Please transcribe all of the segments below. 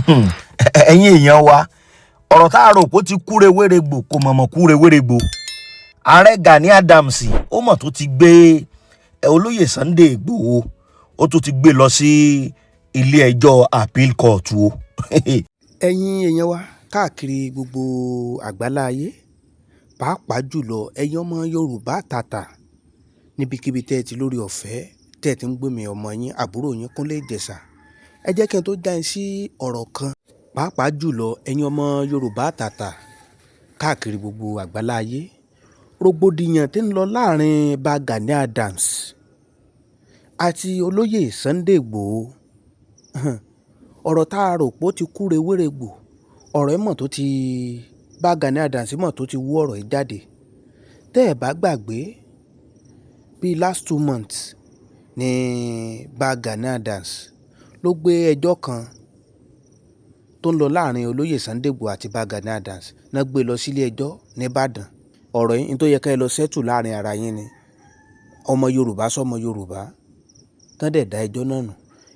Ẹ̀yin èèyàn wa, ọ̀rọ̀ tá a rò pé ó ti kúre wéregbò kò mọ̀mọ̀ kúre wéregbò. Ààrẹ Gani Adams ó mọ̀ tó ti gbé olóyè Sunday Igboho, ó tún ti gbé lọ sí ilé ẹjọ́ appeal court o. Ẹ̀yin èèyàn wa káàkiri gbogbo àgbálá ayé, pàápàá jùlọ ẹ̀yin ọmọ Yorùbá tàtà níbikíbi tẹ́ ẹ ti lórí ọ̀fẹ́ tẹ́ ẹ ti ń gbọ́mi ọmọ yín, àbúrò yín Kúnlé Ìjẹ̀ṣà. Ẹ jẹ́ kí n tó dá yín sí ọ̀rọ̀ kan, pàápàá jùlọ ẹ̀yin ọmọ Yorùbá tàtà káàkiri gbogbo àgbálá ayé. Rògbòdìyàn tí ń lọ láàrin Ìbà Gani Adams àti olóyè Sunday Igboho, ọ̀rọ̀ tá a rò pé ó ti kúre wéregbò, ọ̀rọ̀ ẹ̀ mọ̀ tó ti bá Gani Adams mọ̀ tó ti wú ọ̀rọ̀ yìí jáde. Tẹ́ ẹ̀ bá gbàgbé, bí last 2 months ní Ìbà Gani Adams ló gbé ẹjọ́ kan tó ń lọ láàrin olóyè Sunday Igboho àti Ìbà Gani Adams náà gbé lọ sílé ẹjọ́ nìbàdàn. Ọ̀rọ̀ yìí tó yẹ ká ẹ lọ settle láàrin ara yín ni, ọmọ Yorùbá sọmọ Yorùbá tán dẹ̀ dá ẹjọ́ náà nù.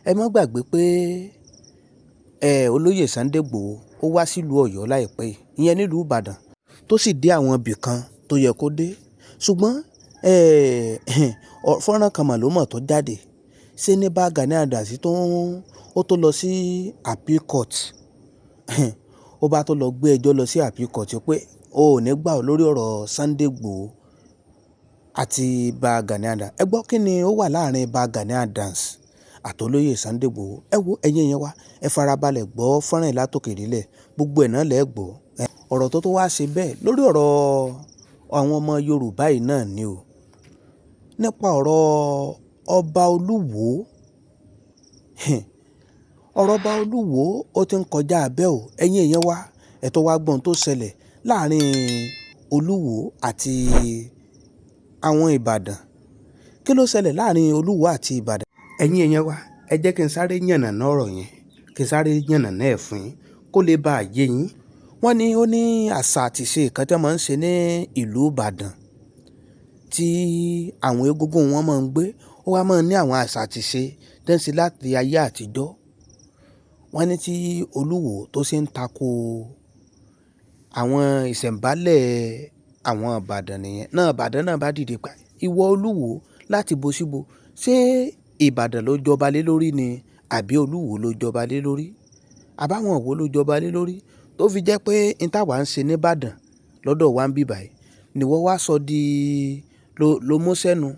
Ẹ má gbàgbé pé olóyè Sunday Igboho ó wá sílùú Ọ̀yọ́ láìpẹ́ yìí, ìyẹn nílùú Ìbàdàn, tó sì dé àwọn ibì kan tó yẹ kó dé. Ṣùgbọ́n fọ́nrán kan mà ló mọ̀ tó jáde ṣé ní Ìbà Gani Adams tó ń ó tó lọ sí appeal court, ó bá tó lọ gbé ẹjọ́ lọ sí appeal court pé ó ò ní gbà ó lórí ọ̀rọ̀ Sunday Igboho àti Ìbà Gani Adams. Ẹ gbọ́, kí ni ó wà láàrin Ìbà Gani Adams àtolóyè Sunday Igboho? Ẹ wo, ẹ̀yin èèyàn wa, ẹ farabalẹ̀ gbọ́ fọ́nrán yìí látòkè délẹ̀, gbogbo ẹ̀ náà lẹ́ gbọ́. Ọ̀rọ̀ tó tó wá ṣe bẹ́ẹ̀ lórí ọ̀rọ̀ àwọn ọmọ Yorùbá yìí náà ni o, nípa ọ̀rọ̀ ọba Olúwo. Ọ̀rọ̀ ọba Olúwo ó ti ń kọjá abẹ́ o. Ẹ̀yin èèyàn wa, ẹ̀ tó wá gbọ́n tó ṣẹlẹ̀ láàrin Olúwo àti àwọn Ìbàdàn. Kí ló ṣẹlẹ̀ láàrin Olúwo àti Ìbàdàn? Ẹ̀yin èèyàn wa, ẹ jẹ́ kí n sáré yànnàná ọ̀rọ̀ yẹn, kí n sáré yànnàná ẹ̀ fún yín kó lè bá a yé yín. Wọ́n ní ó ní àṣà àti ìṣe kan tí wọ́n máa ń ṣe ní ìlú Ìbàdàn tí àwọn egúngún wọn máa ń gbé. Ó wá máa ń ní àwọn àṣà àti ìṣe tí wọ́n ń ṣe láti ayé àtijọ́. Wọ́n ní tí Olúwo tó ṣe ń tako àwọn ìṣẹ̀mbálẹ̀ àwọn Ìbàdàn nìyẹn náà, Ìbàdàn náà bá dìde pa ìwọ Olúwo láti bo síbo. Ṣé Ìbàdàn ló jọba lé lórí ni àbí Olúwo ló jọba lé lórí? Àbáwọn wo ló jọba lé lórí tó fi jẹ́ pé n táwa ń ṣe nìbàdàn lọ́dọ̀ wa ń bí báyìí ni wọ́n wá sọ di ló mú sẹ́nu,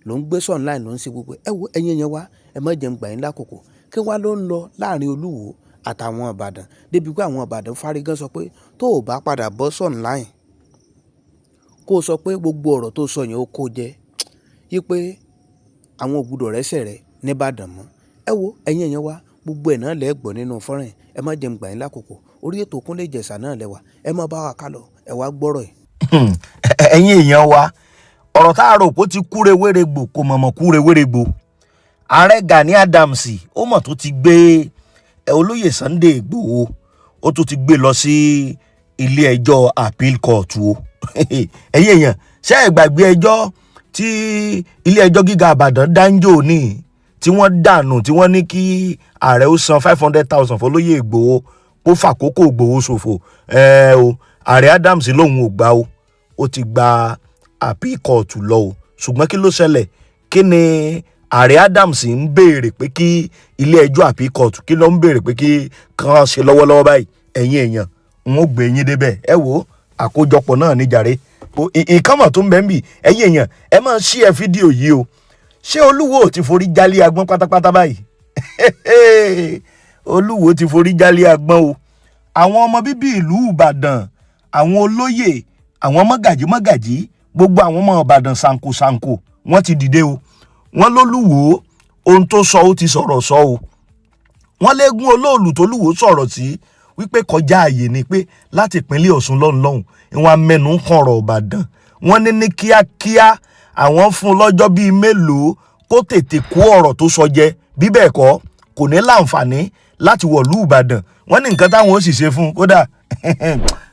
ló ń gbé online, ló ń ṣe gbogbo ẹ? Wo, ẹ̀yin èèyàn wa, ẹ má jẹun gbà yín lákòókò. Kí wá ló ń lọ láàrin Olúwo àtàwọn Ìbàdàn débi pé àwọn Ìbàdàn fárígán sọ pé tó o bá padà bọ́ online kó o sọ pé gbogbo ọ̀rọ̀ tó sọ yẹn ó kó jẹ yí pé àwọn ò gbúdọ̀ rẹ́sẹ̀ rẹ̀ nìbàdàn mọ́. Ẹ wo, ẹ̀yin èèyàn wa, gbogbo ẹ̀ náà lẹ́ gbọ́ nínú fọ́nrán yìí. Ẹ má jẹun gbà yín lákòókò. Orí ètò Kúnlé Ìjẹ̀ṣà náà lẹ́wà, ẹ má bá wa ká lọ, ẹ wá gbọ́rọ̀ yìí. Ẹ̀yin èèyàn wa, ọ̀rọ̀ tá a rò pé ó ti kúre wéregbò kò mọ̀mọ̀ kúre wéregbò. Ààrẹ Gani Adams ó mọ̀ tó ti gbé olóyè Sunday Igboho, ó tún ti gbé lọ sí ilé ẹjọ́ appeal court o. Ẹ̀yin èèyàn, ṣé ẹ gbàgbé ẹjọ́ tí ilé ẹjọ́ gíga Ìbàdàn dáńjò ní tí wọ́n dànù, tí wọ́n ní kí ààrẹ ó san 500,000 fọlóyè Ìgbòho kó fàkókò Ìgbòho ṣòfò? Ẹ o, ààrẹ Adams lòun ò gbà o, ó ti gba appeal court lọ o. Ṣùgbọ́n kí ló ṣẹlẹ̀? Kí ni ààrẹ Adams ń béèrè pé kí ilé ẹjọ́ appeal court, kí ló ń béèrè pé kí kàn ṣe lọ́wọ́lọ́wọ́ báyìí? Ẹ̀yin èèyàn, n ó gbé yín débẹ̀. Ẹ wo, àkójọpọ̀ náà ní jàre. Ìkànnì tó ń bẹ́ ń bì. Ẹ̀yin èèyàn, ẹ máa ṣí ẹ fídíò yìí o. Ṣé Olúwo ò ti forí jálé agbọ́n pátápátá báyìí? Olúwo ti forí jálé agbọ́n o. Àwọn ọmọ bíbí ìlú Ìbàdàn, àwọn olóyè, àwọn mọ́gàjí mọ́gàjí, gbogbo àwọn ọmọ Ìbàdàn sanko sanko, wọ́n ti dìde o. Wọ́n lólúwo ohun tó sọ, ó ti sọ̀rọ̀ sọ o. Wọ́n léegun olóòlù tólúwo sọ̀rọ̀ sí wípé kọjá àyè ni, pé láti ìpínlẹ̀ Ọ̀ṣun lọ́hùn lọ́hùn ìwọ̀n amẹnu ń kan ọ̀rọ̀ Ìbàdàn. Wọ́n ní ní kíákíá, àwọn fún un lọ́jọ́ bíi mélòó kó tètè kó ọ̀rọ̀ tó sọ jẹ, bí bẹ́ẹ̀ kọ́ kò ní láǹfààní láti wọ̀lú Ìbàdàn. Wọ́n ní nǹkan táwọn ó sì ṣe fún un, kódà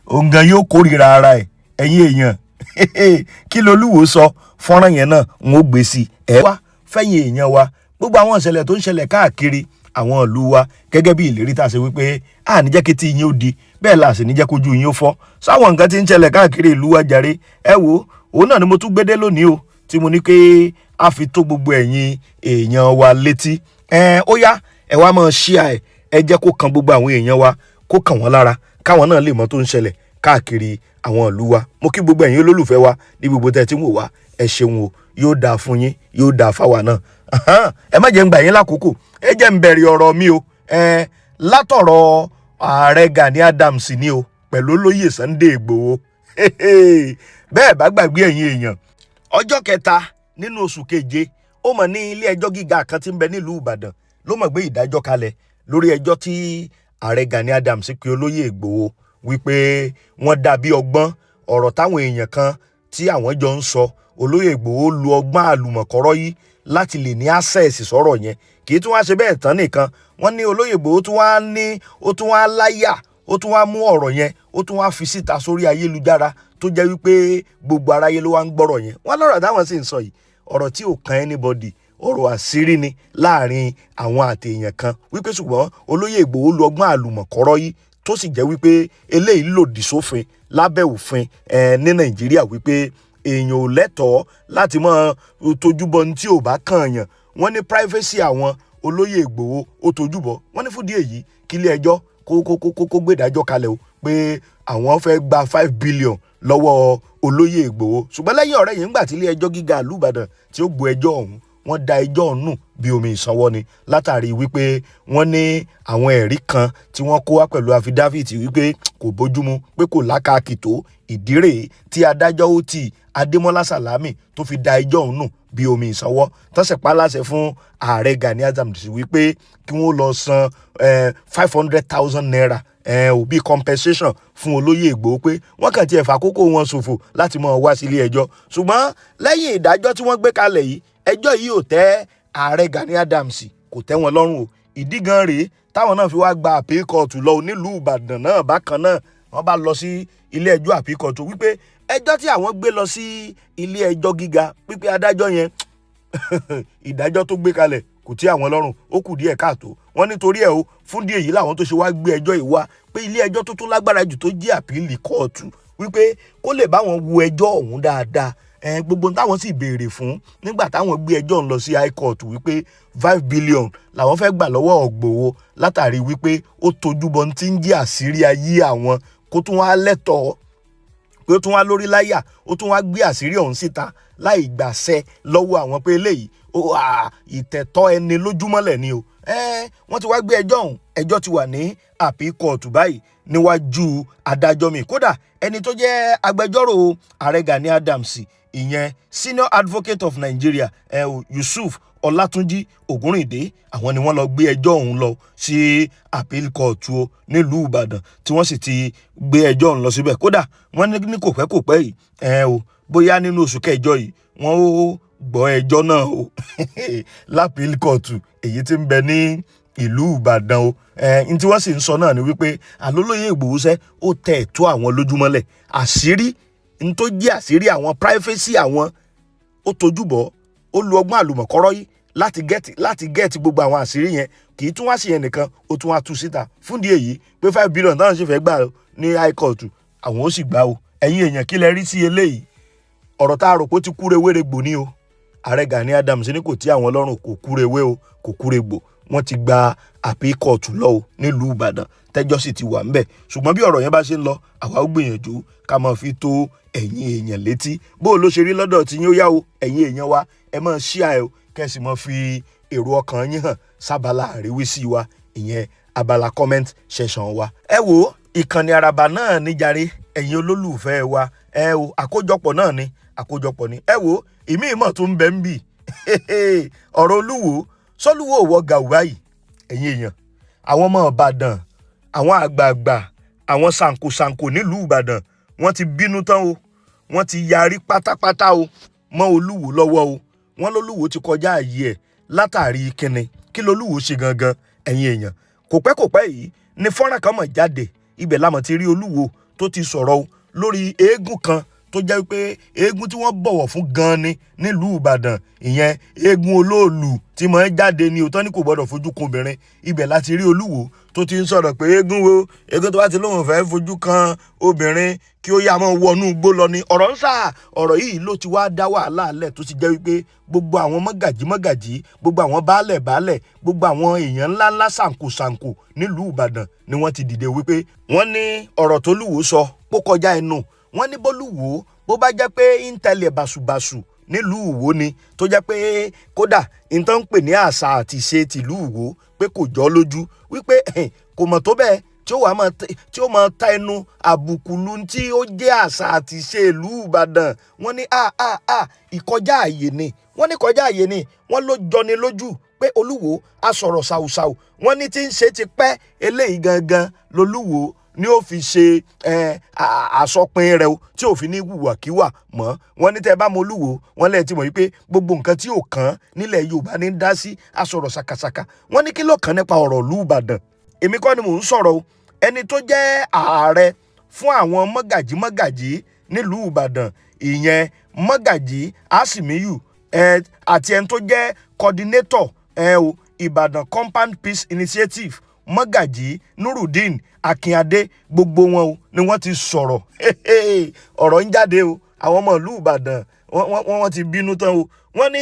òǹgàn yóò kórìíra ara ẹ̀. Ẹ̀yin èèyàn, kí lolúwo sọ? Fọ́nrán yẹn náà ń ó gbé sí ẹ wá fẹ́yìn èèyàn wa. Gbogbo àwọn ìṣẹ̀lẹ̀ tó ń ṣẹlẹ̀ káàkiri. àwọn ìlú wa gẹ́gẹ́ bí ìlérí tá a ṣe wípé a ní jẹ́ kí tí yín ó di bẹ́ẹ̀ la sì ní jẹ́ kójú yín ó fọ́ sáwọn nǹkan tí ń ṣẹlẹ̀ káàkiri ìlú wa jàre. Ẹ wo òun náà ni mo tún gbédé lónìí o, tí mo ní pé a fi tó gbogbo ẹ̀yin èèyàn wa létí. Ẹ ó yá, ẹ wá máa ṣíà, ẹ jẹ́ kó kan gbogbo àwọn èèyàn wa, kó kàn wọ́n lára, káwọn náà lè mọ tó ń ṣẹlẹ̀ káàkiri àwọn ìlú wa. Mo kí gbogbo ẹ̀yin olólùfẹ́ wa ní gbogbo tẹ́ ẹ ti ń wò wá, ẹ ṣeun o, yóò dáa fún yín, yóò dáa fáwa náà. Ẹ má jẹ́ ń gbà yín lákòókò, ẹ jẹ́ ń bẹ̀rẹ̀ ọ̀rọ̀ mi o. Ẹ látọ̀rọ̀ ààrẹ Gani Adams ni o, pẹ̀lú olóyè Sunday Igboho. Bẹ́ẹ̀ bá gbàgbé ẹ̀yin èèyàn, ọjọ́ kẹta nínú oṣù keje, ó mọ̀ ní ilé ẹjọ́ gíga kan tí ń bẹ nílùú Ìbàdàn ló mọ̀ gbé ìdájọ́ kalẹ̀ lórí ẹjọ́ tí ààrẹ Gani Adams pe olóyè Igboho wípé wọ́n dàbí ọgbọ́n ọ̀rọ̀ táwọn èèyàn kan tí àwọn jọ ń sọ. Olóyè Igboho lu ọgbọ́n àlùmọ̀kọ́rọ́ yìí láti lè ní access sọ̀rọ̀ yẹn. Kì í tún wá ṣe bẹ́ẹ̀ tán nìkan, wọ́n ní olóyè Igboho tún wá ní ó tún wá láyà, ó tún wá mú ọ̀rọ̀ yẹn, ó tún wá fi síta sórí ayélujára, tó jẹ́ wípé gbogbo aráyé ló wá ń gbọ́rọ̀ yẹn. Wọ́n lọ́rọ̀ táwọn sì ń sọ yìí, ọ̀rọ̀ tí ò kan anybody, ọ̀rọ̀ àṣírí ni láàrin àwọn àtèèyàn kan, wípé ṣùgbọ́n olóyè Igboho lu ọgbọ́n àlùmọ̀kọ́rọ́ yìí, tó sì jẹ́ wípé eléyìí lòdì sófin lábẹ́ òfin ní Nàìjíríà, wípé èèyàn ò lẹ́tọ̀ọ́ láti máa tójúbọ ní tí ò bá kàn yàn. Wọ́n ní privacy àwọn olóyè Igboho ó tójúbọ. Wọ́n ní fúdí èyí kí ilé ẹjọ́ kó gbé ìdájọ́ kalẹ̀ o, pé àwọn fẹ́ gba 5 billion lọ́wọ́ olóyè Igboho. Ṣùgbọ́n lẹ́yìn ọ̀rẹ́ yìí, ńgbà tí ilé ẹjọ́ gíga ìlú Ìbàdàn tí ó gbọ́ ẹjọ́ ọ̀hún, wọ́n da ẹjọ́ ọ̀hún nù bí omi ìsanwó ni, látàrí wípé wọ́n ní àwọn ẹ̀rí kan tí wọ́n kó wá pẹ̀lú àfidáfíìtì wípé kò bójúmu, pé kò lákàkì tó. Ìdí rèé tí adájọ́ Oti Adémọ́lá Sàlámì tó fi da ẹjọ́ ọ̀hún nù bí omi ìsanwó, tọ́sẹ̀ pa láṣẹ fún ààrẹ Gani Adams wípé kí wọ́n lọ san 500,000 naira ò bí compensation fún olóyè Igboho, pé wọ́n kàn tiẹ̀ fàkókò wọn ṣòfò láti máa wá sílé ẹjọ́. Ṣùgbọ́n lẹ́yìn ìdájọ́ tí wọ́n gbé kalẹ̀ yìí, ẹjọ́ yìí ò tẹ́ ààrẹ Gani Adams, kò tẹ́ wọn lọ́rùn o. Ìdí gan rèé táwọn náà fi wá gba appeal court lọ nílùú Ìbàdàn náà. Bákan náà, wọ́n bá lọ sí ilé ẹjọ́ appeal court wípé ẹjọ́ tí àwọn gbé lọ sí ilé ẹjọ́ gíga, wípé adájọ́ yẹn, ìdájọ́ tó gbé kalẹ̀ kò tí àwọn lọ́rùn, ó kù díẹ̀ káàtó. Wọ́n nítorí ẹ̀ o, fún díẹ̀ yìí làwọn tó ṣe wá gbé ẹjọ́ yìí wá pé ilé ẹjọ́ tó tún lágbára jù tó jẹ́ appeal kóòtù, wípé kó lè bá wọn wo ẹjọ́ ọ̀hún dáadáa. Gbogbo táwọn sì béèrè fún nígbà táwọn gbé ẹjọ́ ń lọ sí high court, wípé 5 billion làwọn fẹ́ gbà lọ́wọ́ Ìgbòho látàrí wípé ó tojúbọ tí ń jẹ́ àṣírí ayé àwọn, kó tún wá lẹ́tọ̀ọ́ pé ó tún wá lórí láyà, ó tún wá gbé àṣírí ọ̀hún síta láì gbàṣẹ lọ́wọ́ àwọn, pé eléyìí ìtẹ̀tọ́ ẹni lójúmọ́lẹ̀ ni o. Wọ́n ti wá gbé ẹjọ́ ọ̀hún, ẹjọ́ ti wà ní appeal court báyìí níwájú adájọ́ mi. Kódà ẹni tó jẹ́ agbẹjọ́rò ààrẹ Gani Adams, ìyẹn senior advocate of Nigeria Yusuf Ọlátúnjí Ògúnrìndé, àwọn ni wọ́n lọ gbé ẹjọ́ ọ̀hún lọ sí appeal court o nílùú Ìbàdàn, tí wọ́n sì ti gbé ẹjọ́ ọ̀hún lọ síbẹ̀. Kódà wọ́n ní kò pẹ́ kò pẹ́ yìí o, bóyá nínú oṣù kẹjọ yìí, wọ́n ó gbọ́ ẹjọ́ náà o l'appeal court èyí tí ń bẹ ní ìlú Ìbàdàn o. N tí wọ́n sì ń sọ náà ni wípé àlólóyè Ìgbòho sẹ́ ó tẹ̀ ẹ̀tọ́ àwọn lójúmọ́lẹ̀, àṣírí n tó jẹ́ àṣírí àwọn, privacy àwọn, ó tojú bọ̀, ó lu ọgbọ́n àlùmọ̀kọ́rọ́ yìí láti get gbogbo àwọn àṣírí yẹn. Kì í tún wá sí yẹn nìkan, ó tún wá tú síta. Fún díẹ̀ yìí pé 5 billion táwọn sì fẹ́ gbà ní high court, àwọn ó sì gbà o. Ẹ̀yin èèyàn, kí lẹ rí sí eléyìí? Ọ̀rọ̀ tá a rò pé ó ti kúre wére gbò ní o. Ààrẹ Gani Adams ní kò tí àwọn lọ́rùn, kò kúre wé o, kò kúre gbò. Wọ́n ti gba appeal court lọ o nílùú Ìbàdàn, tẹ́jọ́ sì ti wà ńbẹ̀. Ṣùgbọ́n bí ọ̀rọ̀ yẹn bá ṣe ń lọ, àwa ó gbìyànjú ká máa fi tó ẹ̀yin èèyàn létí bó o ló ṣe rí lọ́dọ̀ tí yín. Ó yá o, ẹ̀yin èèyàn wa, ẹ máa share ẹ o, kẹ́ sì máa fi èrò ọkàn yín hàn sábàlá àríwísí wa, ìyẹn abala comment section wa. Ẹ wo ìkànnì àràbà náà níjàre, ẹ̀yin olólùfẹ́ wa. Ẹ wo àkójọpọ̀ náà ni, àkójọpọ̀ ni. Ẹ wo ìmí ìmọ̀ tó ń bẹ ń bì, ọ̀rọ̀ Olúwo sọ́lúwo wọ gàù báyìí. Ẹ̀yin èèyàn, àwọn ọmọ Ìbàdàn, àwọn àgbààgbà, àwọn sànkosànko nílùú Ìbàdàn, wọ́n ti bínú tán o, wọ́n ti yarí pátápátá o mọ́ Olúwo lọ́wọ́ o. Wọ́n lólúwo ti kọjá àyè ẹ̀ látàrí kíni? Kí lolúwo ṣe gangan? Ẹ̀yin èèyàn, kò pẹ́ kò pẹ́ yìí ni fọ́nrán kan mọ̀ jáde. Ibẹ̀ la mọ̀ ti rí Olúwo tó ti sọ̀rọ̀ o lórí eégún kan. tó jẹ́ wípé eégún tí wọ́n bọ̀wọ̀ fún gan ni nílùú Ìbàdàn, ìyẹn eégún olóòlù tí mọ̀ ń jáde ní òótọ́ ní kò gbọ́dọ̀ fojú kan obìnrin. Ibẹ̀ láti rí Olúwo tó ti ń sọ̀rọ̀ pé eégún wo, eégún tó bá ti lóun fẹ́ fojú kan obìnrin kí ó yá máa wọnú igbó lọ ni. Ọ̀rọ̀ ń sà, ọ̀rọ̀ yìí ló ti wá dá wàhálà lẹ̀, tó ti jẹ́ wípé gbogbo àwọn mọ́gàjí mọ́gàjí, gbogbo àwọn baálẹ̀ baálẹ̀, gbogbo àwọn èèyàn ńláńlá ṣàǹkó ṣàǹkó nílùú Ìbàdàn ni wọ́n ti dìde wípé wọ́n ní ọ̀rọ̀ tó lúwo sọ kó kọjá ẹnu. Wọ́n ní bólúwo bó bá jẹ́ pé ń tẹ̀lé bàṣubàṣu nílùú Ìwó ni, tó jẹ́ pé kódà nǹkan ń pè ní àṣà àti ìṣe tìlú Ìwó pé kò jọ lójú, wípé kò mọ̀ tó bẹ́ẹ̀ tí ó wà máa tí ó máa ta ẹnu àbùkù lu tí ó jẹ́ àṣà àti ìṣe ìlú Ìbàdàn. Wọ́n ní a a a ìkọjá àyè ni, wọ́n ní kọjá àyè ni, wọ́n ló jọni lójú pé Olúwo a sọ̀rọ̀ ṣàwùṣàwù. Wọ́n ní tí ń ṣe ti pẹ́, eléyìí gangan lolúwo ni ó fi ṣe àsọpin rẹ̀ o, tí ò fi ní hùwàkíwà mọ́. Wọ́n ní tẹ́ bá mọ Olúwo, wọ́n lẹ́ẹ̀ tí mọ̀ wípé gbogbo nǹkan tí ò kàn nílẹ̀ Yorùbá ní dá sí, a sọ̀rọ̀ ṣàkàṣàkà. Wọ́n ní kí ló kàn nípa ọ̀rọ̀ ìlú Ìbàdàn? Èmi kọ́ ni mò ń sọ̀rọ̀ o. Ẹni tó jẹ́ ààrẹ fún àwọn mọ́gàjí mọ́gàjí nílùú Ìbàdàn, ìyẹn mọ́gàjí Asimiyu, àti ẹni tó jẹ́ coordinator o Ìbàdàn Compound Peace Initiative, mọ́gàjí Nurudeen Akínadé, gbogbo wọn o ni wọ́n ti sọ̀rọ̀. Ọ̀rọ̀ ń jáde o, àwọn ọmọ ìlú Ìbàdàn wọ́n ti bínú tán o. Wọ́n ní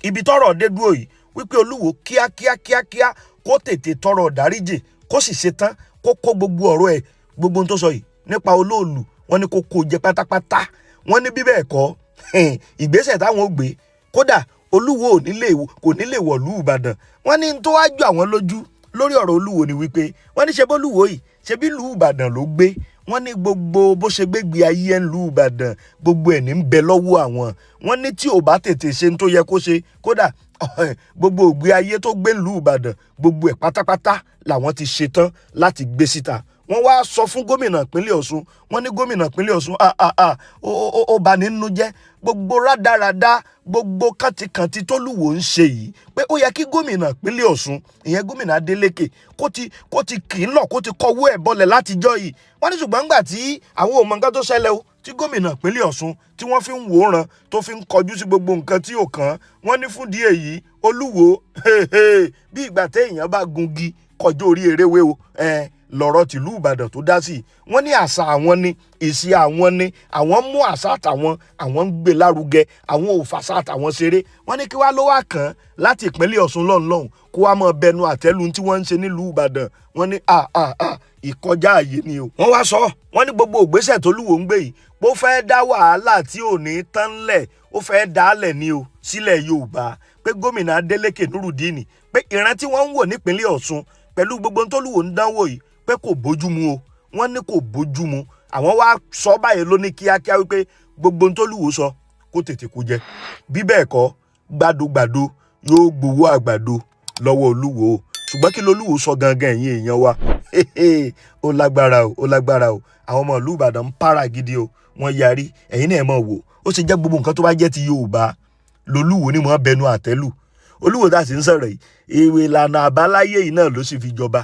ibi tọ́rọ̀ dé dúró yìí wípé Olúwo kíákíá kíákíá kó tètè tọrọ dáríjì, kó sì ṣe tán kó kó gbogbo ọ̀rọ̀ ẹ̀, gbogbo ohun tó sọ yìí nípa olóòlù, wọ́n ní kó kó jẹ pátápátá. Wọ́n ní bí bẹ́ẹ̀ kọ́, ìgbésẹ̀ táwọn ò gbé, kódà Olúwo kò ní lè wọ̀lú Ìbàdàn. Wọ́n ní tó wá jù àwọn lójú lórí ọ̀rọ̀ Olúwo ni wípé wọ́n ní ṣe bólúwo yìí ṣe bí ìlú Ìbàdàn ló gbé. Wọ́n ní gbogbo bó ṣe gbégbé ayé ẹ̀ ń lu Ìbàdàn, gbogbo ẹ̀ ní ń bẹ lọ́wọ́ àwọn. Wọ́n ní tí ò bá tètè ṣe ní tó yẹ kó ṣe, kódà gbogbo ògbé ayé tó gbé ìlú Ìbàdàn, gbogbo ẹ̀ pátápátá làwọn ti ṣetán láti gbé síta. Wọ́n wá sọ fún gómìnà ìpínlẹ̀ Ọ̀ṣun, wọ́n ní gómìnà ìpínlẹ̀ Ọ̀ṣun ó bà nínú jẹ́, gbogbo rádaràda, gbogbo kàntíkàntí tólúwo ń ṣe yìí, pé ó yẹ kí gómìnà ìpínlẹ̀ Ọ̀ṣun, ìyẹn gómìnà Adeleke, kó ti kì í lọ, kó ti kọwọ́ ẹ̀ bọlẹ̀ látijọ́ yìí. Wọ́n ní ṣùgbọ́n ńgbà tí àwọn ò mọ nǹkan tó ṣẹlẹ̀ o, tí gómìnà ìpínlẹ̀ Ọ̀ṣun tí wọ́n fi ń wòran, tó fi ń kọjú sí gbogbo nǹkan tí ò kàn. Wọ́n ní fúndìí èyí Olúwo bí ìgbà téèyàn bá gungi kọjú orí eréwé o, lọ̀rọ̀ tìlú Ìbàdàn tó dá sí. Wọ́n ní àṣà àwọn ni, ìṣe àwọn ni, àwọn mú àṣà àtàwọn, àwọn ń gbé lárugẹ, àwọn ò fàṣà àtàwọn ṣeré. Wọ́n ní kí wá ló wá kàn láti ìpínlẹ̀ Ọ̀ṣun lọ́hùn-lọ́hùn kó wá mọ́ bẹnu àtẹ́lu tí wọ́n ń ṣe nílùú Ìbàdàn. Wọ́n ní ìkọjá àyè ni o. Wọ́n wá sọ, wọ́n ní gbogbo ìgbésẹ̀ tólúwo ń gbé yìí, bó fẹ́ dá wàhálà tí ò ní tán lẹ̀, ó fẹ́ dálẹ̀ ni o sílẹ̀ Yorùbá, pé gómìnà Adeleke Nurudeen, pé ìran tí wọ́n ń wò nípínlẹ̀ Ọ̀ṣun pẹ̀lú gbogbo tólúwo ń dánwò yìí, pé kò bójúmu o. Wọ́n ní kò bójúmu. Àwọn wá sọ báyìí ló ní kíákíá wípé gbogbo tólúwo sọ kó tètè kó jẹ, bí bẹ́ẹ̀ kọ́ gbàdógbàdó yóò gbowó àgbàdo lọ́wọ́ Olúwo. Ṣùgbọ́n kí lolúwo sọ gangan ẹ̀yin èèyàn wa? Ó lágbára o, ó lágbára o. Àwọn ọmọ ìlú Ìbàdàn ń para gidi o, wọ́n yarí. Ẹ̀yin náà ẹ̀ mọ̀ wò ó ṣe jẹ́ gbogbo nǹkan tó bá jẹ́ ti Yorùbá lolúwo ni wọ́n bẹnu àtẹ́lù. Olúwo tá a sì ń sọ̀rọ̀ yìí, ìwé ìlànà àbáláyé yìí náà ló sì fi jọba.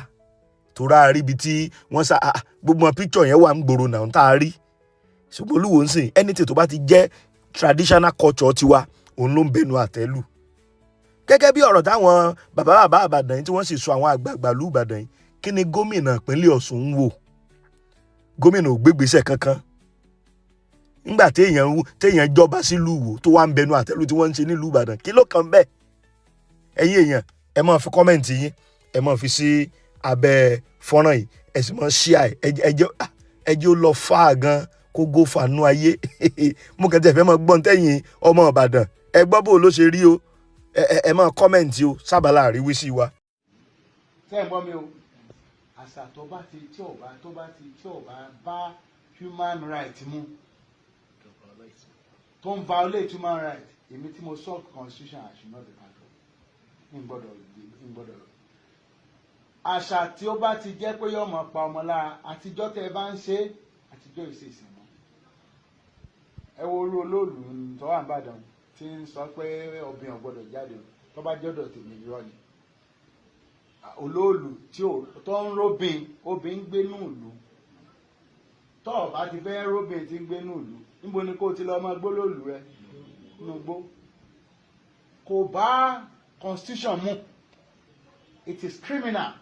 Torá rí ibi tí wọ́n sá gbogbo píkṣọ̀ yẹn wà ń gbòòrò náà tá a rí. Ṣùgbọ́n Olúwo ń sìn anything tó bá ti jẹ́ traditional culture tiwa, òun ló ń bẹnu àtẹ́lù. Gẹ́gẹ́ bí ọ̀rọ̀ táwọn bàbá bàbá Ìbàdàn yìí tí wọ́n sì sọ, àwọn àgbààgbà ìlú Ìbàdàn yìí, kí ni gómìnà ìpínlẹ̀ Ọ̀ṣun ń wò? Gómìnà ò gbégbèsè kankan. Nígbà téèyàn jọba sílùú Ìwó tó wá ń bẹnu àtẹ́lù tí wọ́n ń ṣe nílùú Ìbàdàn, kí ló kàn bẹ́ẹ̀? Ẹ̀yin èèyàn, ẹ máa fi kọ́mẹ̀ǹtì yín, ẹ máa fi sí abẹ́ fọ́nrán yìí, ẹ sì máa ṣíà ẹ, ẹ jẹ́ ó lọ fà gan kó gó fànú ayé. Mo kàn tẹ̀ fẹ́ máa gbọ́n tẹ̀yìn ọmọ Ìbàdàn, ẹ gbọ́ bó ló ṣe rí o, ẹ máa kọ́mẹ̀ǹtì o sábàlá àríwísí wa. Ṣé ẹ gbọ́ mi o? Àṣà tó bá ti tí ò bá tó bá ti tí ò bá bá human right mu, tó ń violate human right, èmi tí mo sọ constitution, I should not be part of it. N gbọ́dọ̀ àṣà tí ó bá ti jẹ́ pé yóò máa pa ọmọ lára, àtijọ́ tẹ́ ẹ bá ń ṣe, àtijọ́ ìṣèṣìn mọ́. Ẹ wo orú olóòlù tó wà nìbàdàn tí ń sọ pé obìnrin ò gbọ́dọ̀ jáde, tó bá jọ́dọ̀ tèmi, irọ́ ni. Olóòlù tí tó ń róbìn, obìnrin gbénú ìlú. Tọ́ ọ bá ti fẹ́ róbìn tí ń gbé nùlù, níbo ni kó o ti lọ ọmọ gbólóòlù rẹ nínú gbó? Kò bá constitution mu. It is criminal.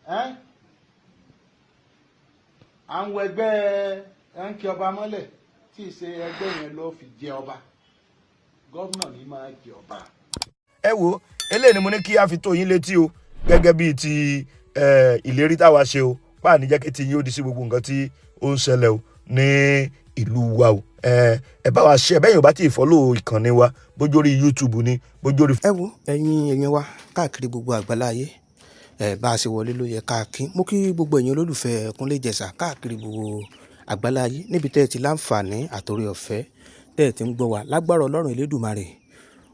Eh? À ń wọ ẹgbẹ́ ẹ̀ ń kí ọba mọ́lẹ̀ tí ì ṣe ẹgbẹ́ yẹn ló fi jẹ ọba. Governor ní máa jẹ ọba. Ẹ wo, eléyìí ni mo ní kí a fi tó yín létí o, gẹ́gẹ́ bíi ti ìlérí táwa ṣe o, páà ní jẹ́ kí ti yín ó di sí gbogbo nǹkan tí ó ń ṣẹlẹ̀ o ní ìlú wa o. Ẹ bá wa ṣe ẹ bẹ́ẹ̀ yóò bá tí ì follow ìkànnì wa, bójú orí YouTube ni, bójú orí Ẹ wo, ẹ̀yin èèyàn wa káàkiri gbogbo àgbáláyé, ẹ bá a ṣe wọlé ló yẹ ká kí. Mo kí gbogbo ẹ̀yin olólùfẹ́ Kúnlé Ìjẹ̀ṣà káàkiri gbogbo àgbáláyé níbi tẹ́ ẹ ti láǹfààní àtòrí ọ̀fẹ́ tẹ́ ẹ ti ń gbọ́ wa. Lágbára Ọlọ́run Elédùmarè,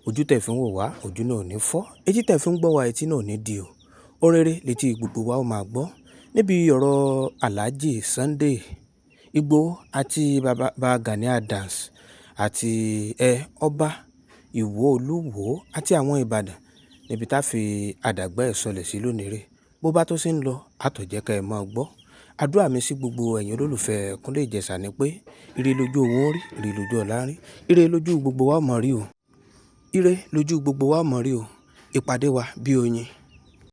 ojú tẹ́ fi ń wò wá, ojú náà ò ní fọ́. Etí tẹ́ fi ń gbọ́ wa, etí náà ò ní di o. Ó rere létí gbogbo wa ó máa gbọ́ níbi ọ̀rọ̀ Alhaji Sunday Igboho àti baba Gani Adams àti ọba Ìwó Olúwo àti àwọn Ìbàdàn, níbi tá a fi àdàgbà ẹ̀ sọlẹ̀ sí lónìí rè. Bó bá tó ṣe ń lọ, àtọ̀jẹ́ ká ẹ máa gbọ́. Àdúrà mi sí gbogbo ẹ̀yin olólùfẹ́ Kúnlé Ìjẹ̀ṣà ni pé ire lójú owó ń rí, ire lójú ọ̀la ń rí, ire lójú gbogbo wa ó mọ̀ rí o. Ire lójú gbogbo wa ó mọ̀ rí o. Ìpàdé wa bí oyin.